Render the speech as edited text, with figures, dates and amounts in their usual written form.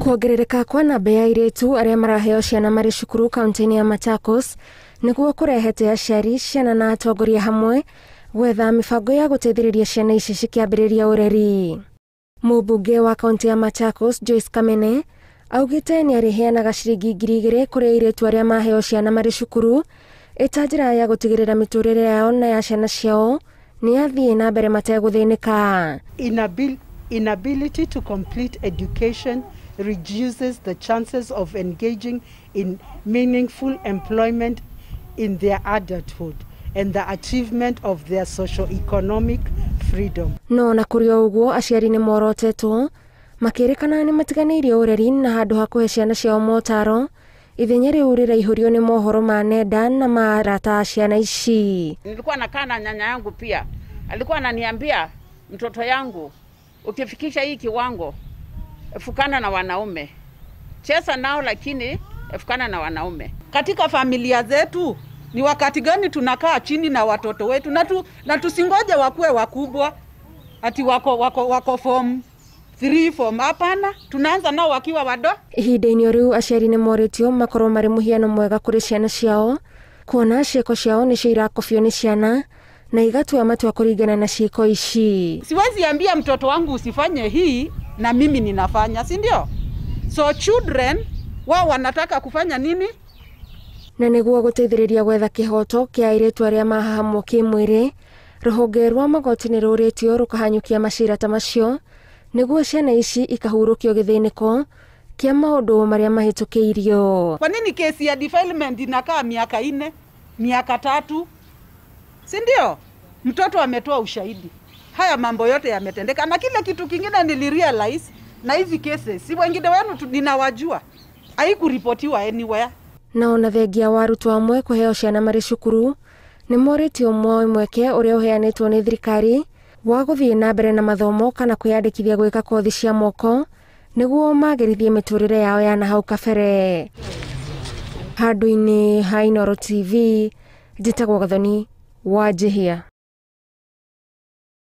Kuongerereka kwa namba ya airĩtu arĩa maraheo ciana marĩ cukuru kaunti-inĩ ya Machakos nĩguo kũrehete aciari, ciana na atongoria hamwe gwetha mĩbango ya gũteithĩrĩria ciana ici cikĩambĩrĩria ũreri. Mũmbunge wa kaunti ya Machakos Joyce Kamene augĩte nĩ arĩheanaga ciringi 2,000 kũrĩ airĩtu arĩa maheo ciana marĩ cukuru ĩta njĩra ya gũtigĩrĩra mĩtũrĩre yao na ya ciana ciao nĩ yathiĩ na mbere mategũthĩnĩka. Inability to complete education reduces the chances of engaging in meaningful employment in their adulthood and the achievement of their socio-economic freedom. No na kũrĩ o ũguo aciari nĩ morotetwo makĩrĩkana nĩ matiganĩirie ũreri na handũ ha kũhe ciana ciao motaro ithenya rĩu rĩraihũrio nĩ mohoro ma nenda na ma arata a ciana ici. Nilikuwa nakaa na nyanya yangu pia, alikuwa ananiambia mtoto yangu, ukifikisha hii kiwango efukana na wanaume, cheza nao lakini efukana na wanaume. Katika familia zetu ni wakati gani tunakaa chini na watoto wetu na tusingoje wakue wakubwa ati wako form 3 form, hapana, tunaanza nao wakiwa wado. Ihinda-inĩ o rĩu aciari nĩ morĩtio makorwo marĩ mũhiano mwega kũrĩ ciana ciao kuona ciĩko ciao nĩcio irakobio nĩ ciana na igatua matua kũringana na ciĩko ici. Siwezi ambia mtoto wangu usifanye hii na mimi ninafanya, si ndio? So children wao wanataka kufanya nini? Na nĩguo gũteithĩrĩria gwetha kĩhoto kĩa airĩtu arĩa mahahamwo kĩmwĩrĩ, rũhonge rwa magoti nĩ rũrĩtio rũkahanyũkia macira ta macio nĩguo ciana ici ikahurũkio gĩthĩnĩko kĩa maũndũ marĩa mahĩtũkĩirio. Kwa nini kesi ya defilement inakaa miaka 4, miaka 3? Si ndio? Mtoto ametoa ushahidi. Haya mambo yote yametendeka. Na kile kitu kingine nilirealize na hizi cases, si wengine wenu ninawajua, haikuripotiwa anywhere. Na ona thengia wa arutwo amwe kũheo ciana marĩ cukuru nĩ morĩtio moe mweke ũrĩa ũheanĩtwo nĩ thirikari wa gũthiĩ na mbere na mathomo kana kwĩyandĩkithia gwĩka kothi cia moko nĩguo magĩrithie mĩtũrĩre yao ya na hau kabere. Handũ-inĩ ha Inooro TV, njĩtagwo Gathoni wa Njihia.